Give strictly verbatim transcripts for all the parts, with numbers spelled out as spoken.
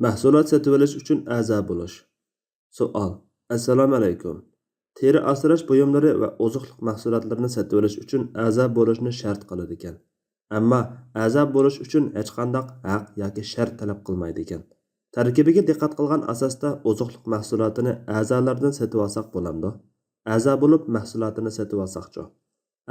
مەھسۇلات سېتىۋېلىش ئۈچۈن ئەزا بولۇش. سوئال. ئەسسالامۇئەلەيكۇم. تېرە ئاسراش بۇيۇملىرى ۋە ئوزۇقلۇق مەھسۇلاتلىرىنى سېتىۋېلىش ئۈچۈن ئەزا بولۇشنى شەرت قىلىدىكەن. ئەمما ئەزا بولۇش ئۈچۈن ھېچقانداق ھەق ياكى شەرت تەلەپ قىلمايدىكەن. تەركىبىگە دىققەت قىلغان ئاساستا ئوزۇقلۇق مەھسۇلاتىنى ئەزالاردىن سېتىۋالساق بولامدۇ؟ ئەزا بولۇپ مەھسۇلاتىنى سېتىۋالساقچۇ؟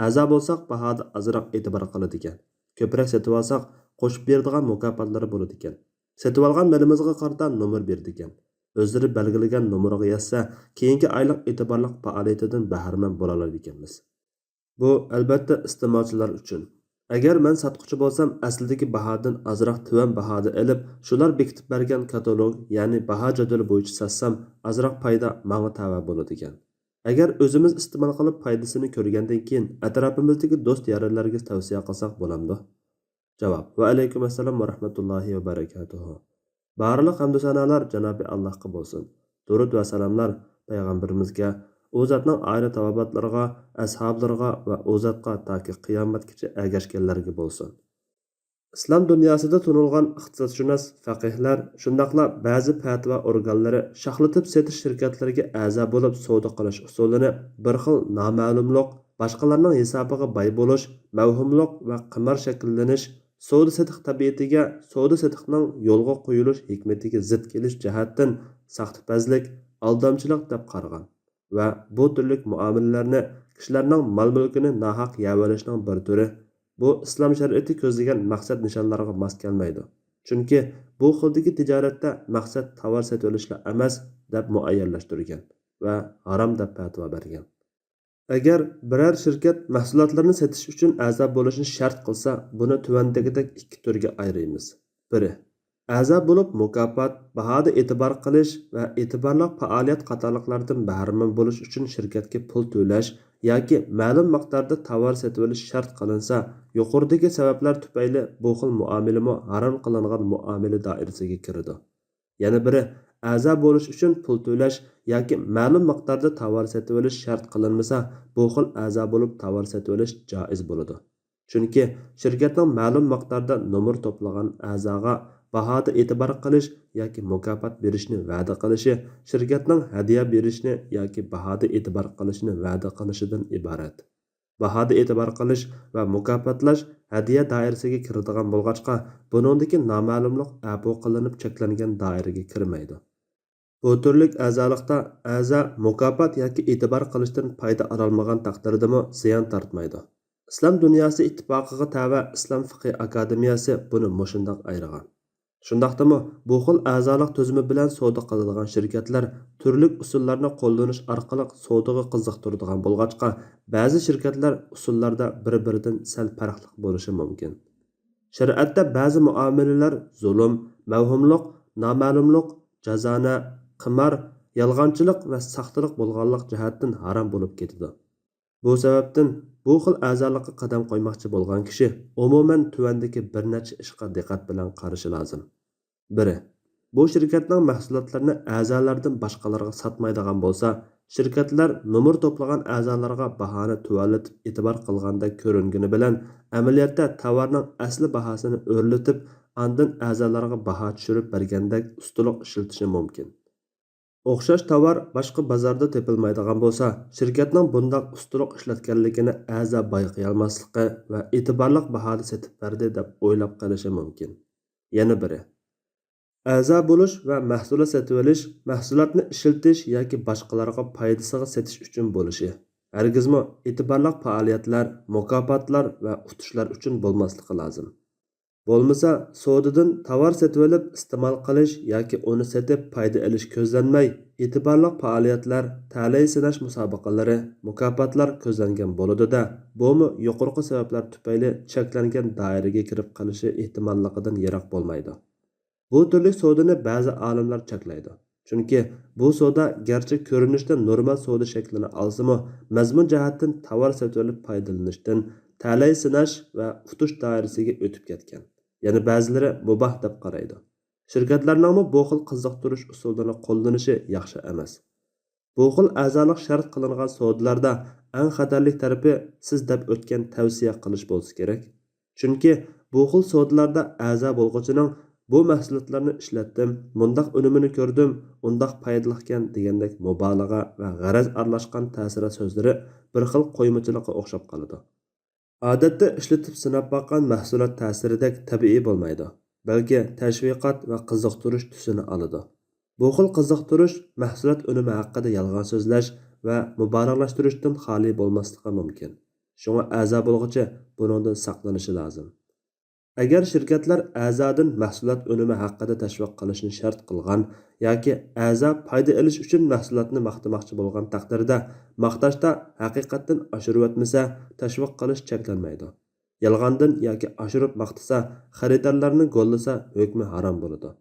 ئەزا بولساق باھادا ئازراق ئېتىبار قىلىدىكەن. كۆپرەك سېتىۋالساق قوشۇپ بېرىدىغان مۇكاپاتلىرى بولىدىكەن. سېتىۋالغان مېلىمىزغا قارىتا نومۇر بېرىدىكەن. ئۆزلىرى بەلگىلىگەن نومۇرغا يەتسە، كېيىنكى ئايلىق ئېتىبارلىق پائالىيىتىدىن بەھرىمەن بولالايدىكەنمىز. بۇ، ئەلبەتتە، ئىستېمالچىلار ئۈچۈن. ئەگەر مەن ساتقۇچى بولسام، ئەسلىدىكى باھادىن ئازراق تۆۋەن باھادا ئېلىپ، شۇلار بېكىتىپ بەرگەن كاتالوگ، يەنى باھا جەدۋىلى بويىچە ساتسام، ئازراق پايدا ماڭا تەۋە بولىدىكەن. ئەگەر ئۆزىمىز ئىستېمال قىلىپ پايدىسىنى كۆرگەندىن كېيىن، ئەتراپىمىزدىكى دوست-يارەنلەرگە تەۋسىيە قىلساق بولامدۇ؟ جاۋاب. ۋەئەلەيكۇم ئەسسالام ۋەرەھمەتۇللاھى ۋەبەرىكاتۇھۇ. بارلىق ھەمدۇ سانالار جانابى ئاللاھقا بولسۇن. دۇرۇد ۋە سالاملار پەيغەمبىرىمىزگە، ئۇ زاتنىڭ ئائىلە تاۋابىئاتلىرىغا، ئەسھابلىرىغا ۋە ئۇ زاتقا تاكى قىيامەتكىچە ئەگەشكەنلەرگە بولسۇن. ئىسلام دۇنياسىدا تونۇلغان ئىقتىسادشۇناس، فەقىھلەر، شۇنداقلا بەزى پەتىۋا ئورگانلىرى شاخلىتىپ سېتىش شىركەتلىرىگە ئەزا بولۇپ سودا قىلىش ئۇسۇلىنى بىر خىل نامەلۇملۇق، باشقىلارنىڭ ھېسابىغا باي بولۇش، مەۋھۇملۇق ۋە قىمار شەكىللىنىش، سودا-سېتىق تەبىئىتىگە، سودا-سېتىقنىڭ يولغا قويۇلۇش ھېكمىتىگە زىت كېلىش جەھەتتىن ساختىپەزلىك، ئالدامچىلىق دەپ قارىغان ۋە بۇ تۈرلۈك مۇئامىلىلەرنى كىشىلەرنىڭ مال-مۈلكىنى ناھەق يەۋېلىشنىڭ بىر تۈرى، بۇ ئىسلام شەرىئىتى كۆزلىگەن مەقسەت نىشانلارغا ماس كەلمەيدۇ. چۈنكى بۇ خىلدىكى تىجارەتتە مەقسەت تاۋار سېتىۋېلىشلا ئەمەس، دەپ مۇئەييەنلەشتۈرگەن ۋە ھارام دەپ پەتىۋا بەرگەن. ئەگەر بىرەر شىركەت مەھسۇلاتلىرىنى سېتىش ئۈچۈن ئەزا بولۇشنى شەرت قىلسا، بۇنى تۆۋەندىكىدەك ئىككى تۈرگە ئايرىيمىز. بىرى، ئەزا بولۇپ مۇكاپات، باھادا ئېتىبار قىلىش ۋە ئېتىبارلىق پائالىيەت قاتارلىقلاردىن بەھرىمەن بولۇش ئۈچۈن شىركەتكە پۇل تۆلەش ياكى مەلۇم مىقداردا تاۋار سېتىۋېلىش شەرت قىلىنسا، يۇقىرىدىكى سەۋەبلەر تۈپەيلى بۇ خىل مۇئامىلىمۇ ھارام قىلىنغان مۇئامىلە دائىرىسىگە كىرىدۇ. يەنە بىرى، ئەزا بولۇش ئۈچۈن پۇل تۆلەش ياكى مەلۇم مىقداردا تاۋار سېتىۋېلىش شەرت قىلىنمىسا، بۇ خىل ئەزا بولۇپ تاۋار سېتىۋېلىش جائىز بولىدۇ. چۈنكى شىركەتنىڭ مەلۇم مىقداردا نومۇر توپلىغان ئەزاغا باھادا ئېتىبار قىلىش ياكى مۇكاپات بېرىشنى ۋەدە قىلىشى شىركەتنىڭ ھەدىيە بېرىشنى ياكى باھادا ئېتىبار قىلىشنى ۋەدە قىلىشىدىن ئىبارەت. باھادا ئېتىبار قىلىش ۋە مۇكاپاتلاش ھەدىيە دائىرىسىگە كىرىدىغان بولغاچقا، بۇنىڭدىكى نامەلۇملۇق ئەپۇ قىلىنىپ چەكلەنگەن دائىرىگە كىرمەيدۇ. بۇ تۈرلۈك ئەزالىقتا ئەزا مۇكاپات ياكى ئېتىبار قىلىشتىن پايدا ئالالمىغان تەقدىردىمۇ زىيان تارتمايدۇ. ئىسلام دۇنياسى ئىتتىپاقىغا تەۋە ئىسلام فىقھى ئاكادېمىيەسى بۇنى مۇشۇنداق ئايرىغان. شۇنداقتىمۇ، بۇ خىل ئەزالىق تۈزۈمى بىلەن سودا قىلىدىغان شىركەتلەر تۈرلۈك ئۇسۇللارنى قوللىنىش ئارقىلىق سودىغا قىزىقتۇرىدىغان بولغاچقا، بەزى شىركەتلەر ئۇسۇللاردا بىر-بىرىدىن سەل پەرقلىق بولۇشى مۇمكىن. شەرىئەتتە بەزى مۇئامىلىلەر زۇلۇم، مەۋھۇملۇق، نامەلۇملۇق، جازانە، قىمار، يالغانچىلىق ۋە ساختىلىق بولغانلىق جەھەتتىن ھارام بولۇپ كېتىدۇ. بۇ سەۋەبتىن بۇ خىل ئەزالىققا قەدەم قويماقچى بولغان كىشى ئومۇمەن تۆۋەندىكى بىر نەچچە ئىشقا دىققەت بىلەن قارىشى لازىم. بىرى، بۇ شىركەتنىڭ مەھسۇلاتلىرىنى ئەزالاردىن باشقىلارغا ساتمايدىغان بولسا، شىركەتلەر نومۇر توپلىغان ئەزالارغا باھانى تۆۋەنلىتىپ ئېتىبار قىلغاندەك كۆرۈنگىنى بىلەن، ئەمەلىيەتتە تاۋارنىڭ ئەسلى باھاسىنى ئۆرلىتىپ، ئاندىن ئەزالارغا باھا چۈشۈرۈپ بەرگەندەك ئۇستىلىق ئىشلىتىشى مۇمكىن. ئوخشاش تاۋار باشقا بازاردا تېپىلمايدىغان بولسا، شىركەتنىڭ بۇنداق ئۇستىلىق ئىشلەتكەنلىكىنى ئەزا بايقىيالماسلىقى ۋە ئېتىبارلىق باھادا سېتىپ بەردى دەپ ئويلاپ قېلىشى مۇمكىن. يەنە بىرى، ئەزا بولۇش ۋە مەھسۇلات سېتىۋېلىش مەھسۇلاتنى ئىشلىتىش ياكى باشقىلارغا پايدىسىغا سېتىش ئۈچۈن بولۇشى، ھەرگىزمۇ ئېتىبارلىق پائالىيەتلەر، مۇكاپاتلار ۋە ئۇتۇشلار ئۈچۈن بولماسلىقى لازىم. بولمىسا، سودىدىن تاۋار سېتىۋېلىپ ئىستېمال قىلىش ياكى ئۇنى سېتىپ پايدا ئېلىش كۆزلەنمەي، ئېتىبارلىق پائالىيەتلەر، تەلەي سىناش مۇسابىقىلىرى، مۇكاپاتلار كۆزلەنگەن بولىدۇ-دە، بۇمۇ يۇقىرىقى سەۋەبلەر تۈپەيلى چەكلەنگەن دائىرىگە كىرىپ قېلىشى ئېھتىماللىقىدىن يىراق بولمايدۇ. بۇ تۈرلۈك سودىنى بەزى ئالىملار چەكلەيدۇ. چۈنكى بۇ سودا گەرچە كۆرۈنۈشتە نورمال سودا شەكلىنى ئالسىمۇ، مەزمۇن جەھەتتىن تاۋار سېتىۋېلىپ پايدىلىنىشتىن، تەلەي سىناش ۋە ئۇتۇش دائىرىسىگە ئۆتۈپ كەتكەن. يەنە بەزىلىرى مۇباھ دەپ قارايدۇ. شىركەتلەرنىڭمۇ بۇ خىل قىزىقتۇرۇش ئۇسۇلىنى قوللىنىشى ياخشى ئەمەس. بۇ خىل ئەزالىق شەرت قىلىنغان سودىلاردا ئەڭ خەتەرلىك تەرىپى سىز دەپ ئۆتكەن تەۋسىيە قىلىش بولسا كېرەك. چۈنكى بۇ خىل سودىلاردا ئەزا بولغۇچىنىڭ بۇ مەھسۇلاتلارنى ئىشلەتتىم، مۇنداق ئۈنۈمىنى كۆردۈم، ئۇنداق پايدىلىقكەن دېگەندەك مۇبالىغە ۋە غەرەز ئارىلاشقان تەسىرات سۆزلىرى بىر خىل قويمىچىلىققا ئوخشاپ قالىدۇ. ئادەتتە ئىشلىتىپ سىناپ باققان مەھسۇلات تەسىرىدەك تەبىئىي بولمايدۇ، بەلكى تەشۋىقات ۋە قىزىقتۇرۇش تۈسىنى ئالىدۇ. بۇ خىل قىزىقتۇرۇش مەھسۇلات ئۈنۈمى ھەققىدە يالغان سۆزلەش ۋە مۇبالىغىلەشتۈرۈشتىن خالىي بولماسلىقى مۇمكىن. شۇڭا ئەزا بولغۇچى بۇنىڭدىن ساقلىنىشى لازىم. ئەگەر شىركەتلەر ئەزادىن مەھسۇلات ئۈنۈمى ھەققىدە تەشۋىق قىلىشنى شەرت قىلغان ياكى ئەزا پايدا ئېلىش ئۈچۈن مەھسۇلاتنى ماختىماقچى بولغان تەقدىردە، ماختاشتا ھەقىقەتتىن ئاشۇرۇۋەتمىسە، تەشۋىق قىلىش چەكلەنمەيدۇ. يالغاندىن ياكى ئاشۇرۇپ ماختىسا، خېرىدارلارنى گوللىسا، ھۆكمى ھارام بولىدۇ.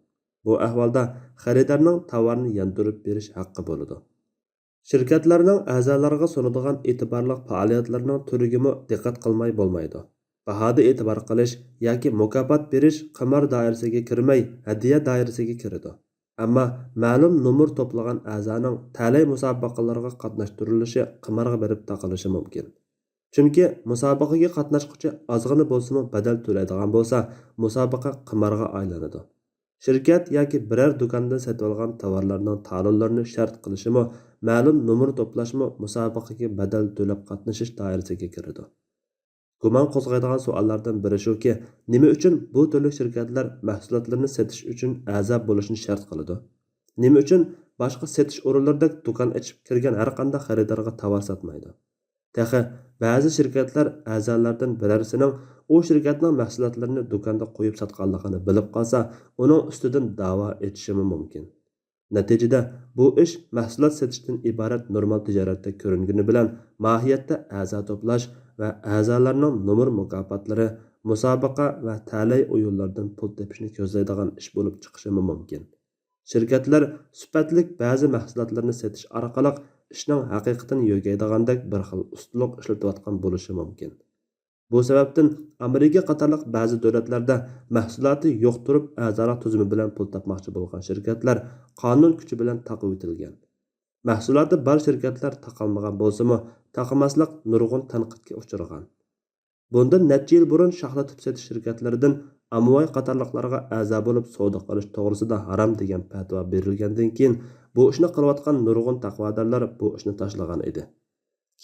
بۇ ئەھۋالدا خېرىدارنىڭ تاۋارنى ياندۇرۇپ بېرىش ھەققى بولىدۇ. شىركەتلەرنىڭ ئەزالارغا سۇنىدىغان ئېتىبارلىق پائالىيەتلىرىنىڭ تۈرىگىمۇ دىققەت قىلماي بولمايدۇ. باھادا ئېتىبار قىلىش ياكى مۇكاپات بېرىش قىمار دائىرىسىگە كىرمەي، ھەدىيە دائىرىسىگە كىرىدۇ. ئەمما مەلۇم نومۇر توپلىغان ئەزانىڭ تەلەي مۇسابىقىلىرىغا قاتناشتۇرۇلۇشى قىمارغا بېرىپ تاقىلىشى مۇمكىن. چۈنكى مۇسابىقىگە قاتناشقۇچى ئازغىنە بولسىمۇ بەدەل تۆلەيدىغان بولسا، مۇسابىقە قىمارغا ئايلىنىدۇ. شىركەت ياكى بىرەر دۇكاندىن سېتىۋالغان تاۋارلارنىڭ تالونلىرىنى شەرت قىلىشىمۇ، مەلۇم نومۇر توپلاشمۇ مۇسابىقىگە بەدەل تۆلەپ قاتنىشىش دائىرىسىگە كىرىدۇ. گۇمان قوزغايدىغان سوئاللاردىن بىرى شۇكى، نېمە ئۈچۈن بۇ تۈرلۈك شىركەتلەر مەھسۇلاتلىرىنى سېتىش ئۈچۈن ئەزا بولۇشنى شەرت قىلىدۇ؟ نېمە ئۈچۈن باشقا سېتىش ئورۇنلىرىدەك دۇكان ئېچىپ كىرگەن ھەرقانداق خېرىدارغا تاۋار ساتمايدۇ؟ تېخى بەزى شىركەتلەر ئەزالاردىن بىرەرسىنىڭ ئۇ شىركەتنىڭ مەھسۇلاتلىرىنى دۇكاندا قويۇپ ساتقانلىقىنى بىلىپ قالسا، ئۇنىڭ ئۈستىدىن دەۋا ئېچىشىمۇ مۇمكىن. نەتىجىدە، بۇ ئىش مەھسۇلات سېتىشتىن ئىبارەت نورمال تىجارەتتەك كۆرۈنگىنى بىلەن، ماھىيەتتە ئەزا توپلاش ۋە ئەزالارنىڭ نومۇر مۇكاپاتلىرى، مۇسابىقە ۋە تەلەي ئويۇنلىرىدىن پۇل تېپىشنى كۆزلەيدىغان ئىش بولۇپ چىقىشىمۇ مۇمكىن. شىركەتلەر سۈپەتلىك بەزى مەھسۇلاتلىرىنى سېتىش ئارقىلىق ئىشنىڭ ھەقىقىتىنى يۆگەيدىغاندەك بىر خىل ئۇستىلىق ئىشلىتىۋاتقان بولۇشى مۇمكىن. بۇ سەۋەبتىن ئامېرىكا قاتارلىق بەزى دۆلەتلەردە مەھسۇلاتى يوق تۇرۇپ ئەزالىق تۈزۈمى بىلەن پۇل تاپماقچى بولغان شىركەتلەر قانۇن كۈچى بىلەن تاقىۋېتىلگەن. مەھسۇلاتى بار شىركەتلەر تاقالمىغان بولسىمۇ، تاقىماسلىق نۇرغۇن تەنقىدكە ئۇچرىغان. بۇندىن نەچچە يىل بۇرۇن شاخلىتىپ سېتىش شىركەتلىرىدىن ئامۋاي قاتارلىقلارغا ئەزا بولۇپ سودا قىلىش توغرىسىدا ھارام دېگەن پەتىۋا بېرىلگەندىن كېيىن، بۇ ئىشنى قىلىۋاتقان نۇرغۇن تەقۋادارلار بۇ ئىشنى تاشلىغان ئىدى.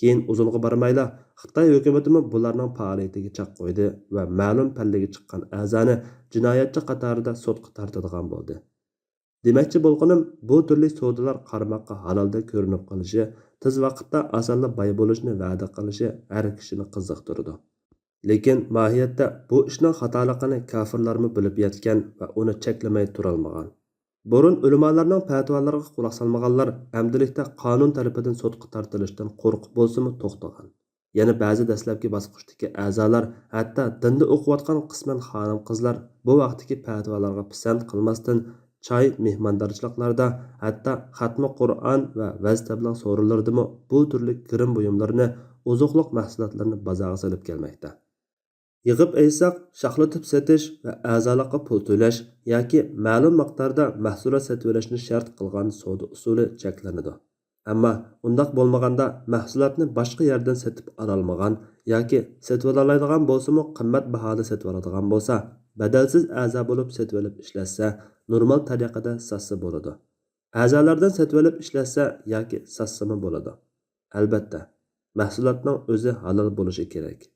كېيىن ئۇزۇنغا بارمايلا خىتاي ھۆكۈمىتىمۇ بۇلارنىڭ پائالىيىتىگە چەك قويدى ۋە مەلۇم پەللىگە چىققان ئەزانى جىنايەتچى قاتارىدا سوتقا تارتىدىغان بولدى. دېمەكچى بولغىنىم، بۇ تۈرلۈك سودىلار قارىماققا ھالالدەك كۆرۈنۈپ قېلىشى، تېز ۋاقىتتا ئاسانلا باي بولۇشنى ۋەدە قىلىشى ھەر كىشىنى قىزىقتۇرىدۇ. لېكىن ماھىيەتتە بۇ ئىشنىڭ خاتالىقىنى كاپىرلارمۇ بىلىپ يەتكەن ۋە ئۇنى چەكلىمەي تۇرالمىغان. بۇرۇن ئۆلىمالارنىڭ پەتىۋالىرىغا قۇلاق سالمىغانلار ئەمدىلىكتە قانۇن تەرىپىدىن سوتقا تارتىلىشتىن قورقۇپ بولسىمۇ توختىغان. يەنە بەزى دەسلەپكى باسقۇچتىكى ئەزالار، ھەتتا دىندا ئوقۇۋاتقان قىسمەن خانىم-قىزلار بۇ ۋاقىتتىكى پەتىۋالارغا پىسەنت قىلماستىن، چاي، مېھماندارچىلىقلاردا، ھەتتا خەتمە قۇرئان ۋە ۋەز-تەبلىغ سورۇنلىرىدىمۇ بۇ تۈرلۈك گىرىم بۇيۇملىرىنى، ئوزۇقلۇق مەھسۇلاتلىرىنى بازارغا سېلىپ كەلمەكتە. يىغىپ ئېيتساق، شاخلىتىپ سېتىش ۋە ئەزالىققا پۇل تۆلەش ياكى مەلۇم مىقداردا مەھسۇلات سېتىۋېلىشنى شەرت قىلغان سودا ئۇسۇلى چەكلىنىدۇ. ئەمما ئۇنداق بولمىغاندا، مەھسۇلاتنى باشقا يەردىن سېتىپ ئالالمىغان ياكى سېتىۋالالايدىغان بولسىمۇ، قىممەت باھادا سېتىۋالىدىغان بولسا، بەدەلسىز ئەزا بولۇپ سېتىۋېلىپ ئىشلەتسە، نورمال تەرىقىدە ساتسا بولىدۇ. ئەزالىرىدىن سېتىۋېلىپ ئىشلەتسە ياكى ساتسىمۇ بولىدۇ. ئەلبەتتە، مەھسۇلاتنىڭ ئۆزى ھالال بولۇشى كېرەك.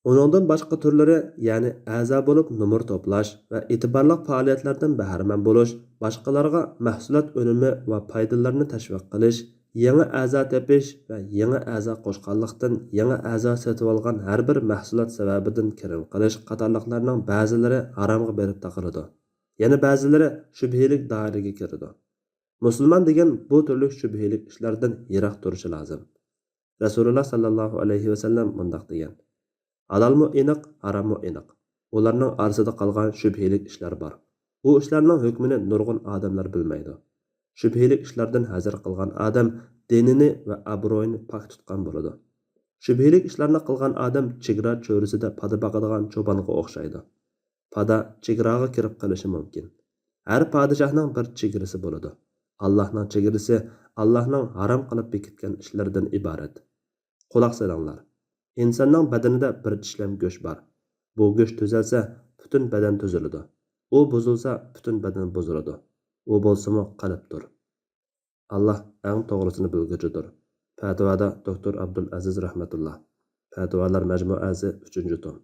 ئۇنىڭدىن باشقا تۈرلىرى، يەنى ئەزا بولۇپ نومۇر توپلاش ۋە ئېتىبارلىق پائالىيەتلەردىن بەھرىمەن بولۇش، باشقىلارغا مەھسۇلات ئۈنۈمى ۋە پايدىلىرىنى تەشۋىق قىلىش، يېڭى ئەزا تېپىش ۋە يېڭى ئەزا قوشقانلىقتىن يېڭى ئەزا سېتىۋالغان ھەر بىر مەھسۇلات سەۋەبىدىن كىرىم قىلىش قاتارلىقلارنىڭ بەزىلىرى ھارامغا بېرىپ تاقىلىدۇ. يەنە بەزىلىرى شۈبھىلىك دائىرىگە كىرىدۇ. مۇسۇلمان دېگەن بۇ تۈرلۈك شۈبھىلىك ئىشلاردىن يىراق تۇرۇشى لازىم. رەسۇلۇللا ساللاللاھۇ ئەلەيھى ۋەسەللەم مۇنداق دېگەن: ھالالمۇ ئېنىق، ھاراممۇ ئېنىق. ئۇلارنىڭ ئارىسىدا قالغان شۈبھىلىك ئىشلار بار. بۇ ئىشلارنىڭ ھۆكمىنى نۇرغۇن ئادەملەر بىلمەيدۇ. شۈبھىلىك ئىشلاردىن ھەزەر قىلغان ئادەم دىنىنى ۋە ئابرۇيىنى پاك تۇتقان بولىدۇ. شۈبھىلىك ئىشلارنى قىلغان ئادەم چېگرا چۆرىسىدە پادا باقىدىغان چوپانغا ئوخشايدۇ. پادا چېگراغا كىرىپ قېلىشى مۇمكىن. ھەر پادىشاھنىڭ بىر چېگرىسى بولىدۇ. ئاللاھنىڭ چېگرىسى ئاللاھنىڭ ھارام قىلىپ بېكىتكەن ئىشلىرىدىن ئىبارەت. قۇلاق سېلىڭلار. ئىنساننىڭ بەدىنىدە بىر چىشلەم گۆش بار. بۇ گۆش تۈزەلسە، پۈتۈن بەدەن تۈزۈلىدۇ. ئۇ بۇزۇلسا، پۈتۈن بەدەن بۇزۇلىدۇ. ئۇ بولسىمۇ قەلبتۇر. ئاللا ئەڭ توغرىسىنى بىلگۈچىدۇر. پەتىۋادا دوكتور ئابدۇل ئەزىز رەھمەتۇللا. پەتىۋالار مەجمۇئەسى، ئۈچىنچى توم.